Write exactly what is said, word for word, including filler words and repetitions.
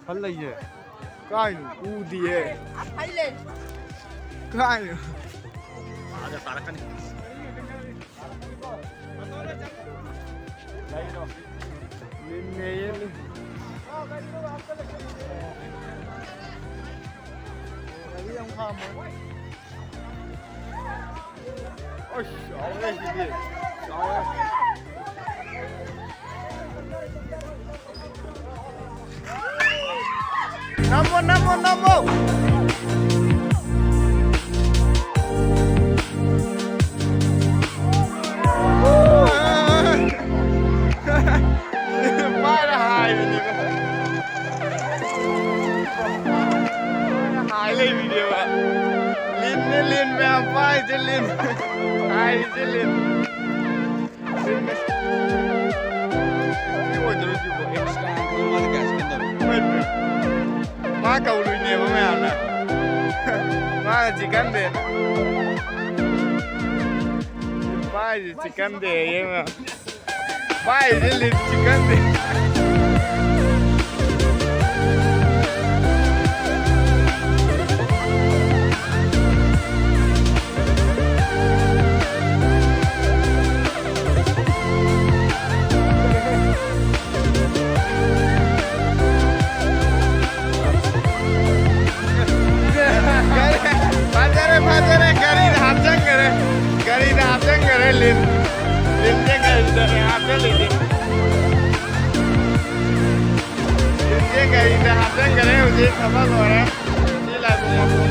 ꯐꯜ ꯂꯩꯌꯦ꯫ ꯀꯥꯏꯅꯣ? ꯎꯗꯤꯌꯦ꯫ ꯀꯥꯏꯅꯣ? ꯑꯥꯗ ꯇꯥꯔꯛꯀꯅꯤ꯫ ꯂꯤꯟꯅꯦꯌꯦ, ꯂꯤꯟ꯫ ꯒꯥꯔꯤ ꯑꯃꯨꯛ ꯈꯥꯝꯃꯣ꯫ ꯑꯁ, ꯆꯥꯎꯔꯦ ꯁꯤꯗꯤ꯫ ꯆꯥꯎꯔꯦ꯫ ꯅꯝꯃꯣ, ꯅꯝꯃꯣ, ꯅꯝꯃꯣ꯫ ꯄꯥꯏꯔ ꯍꯥꯏꯕꯅꯤꯕ꯫ ꯄꯥꯏꯔ ꯍꯥꯏ ꯂꯩꯕꯤꯅꯦꯕ꯫ ꯂꯤꯟꯅꯦ, ꯂꯤꯟ ꯃꯌꯥꯝ ꯄꯥꯏꯁꯦ ꯂꯤꯟ꯫ ꯍꯥꯏꯔꯤꯁꯦ ꯂꯤꯟ꯫ ꯂꯤꯟꯅꯦ꯫ ꯁꯤ ꯑꯣꯏꯗꯣꯏꯔꯣ ꯁꯤꯕꯣ? ꯑꯦ, ꯃꯥꯗꯤ ꯀꯌꯥ ꯆꯠꯀꯗꯕꯅꯣ? ꯃꯥ ꯀꯧꯔꯨꯏꯅꯦꯕ ꯃꯌꯥꯝꯅ꯫ ꯃꯥꯅ ꯆꯤꯛꯀꯟꯗꯦꯅ꯫ ꯄꯥꯏꯁꯦ ꯆꯤꯛꯀꯟꯗꯦꯌꯦ ꯃꯌꯥꯝ꯫ ꯄꯥꯏꯁꯦ ꯂꯤꯟ ꯆꯤꯛꯀꯟꯗꯦ꯫ ꯐꯖꯔꯦ, ꯐꯖꯔꯦ, ꯒꯥꯔꯤꯗ ꯍꯥꯞꯆꯟꯈꯔꯦ꯫ ꯒꯥꯔꯤꯗ ꯍꯥꯞꯆꯟꯈꯔꯦ ꯂꯤꯟ꯫ ꯂꯤꯟꯁꯦ ꯒꯥꯔꯤꯗꯅꯦ ꯍꯥꯞꯆꯜꯂꯤꯁꯦ꯫ ꯂꯤꯟꯁꯦ ꯒꯥꯔꯤꯗ ꯍꯥꯞꯆꯟꯈꯔꯦ, ꯍꯧꯖꯤꯛ ꯊꯕꯛ ꯂꯣꯏꯔꯦ꯫ ꯁꯤ ꯂꯥꯏꯕꯨꯡ ꯃꯈꯣꯡ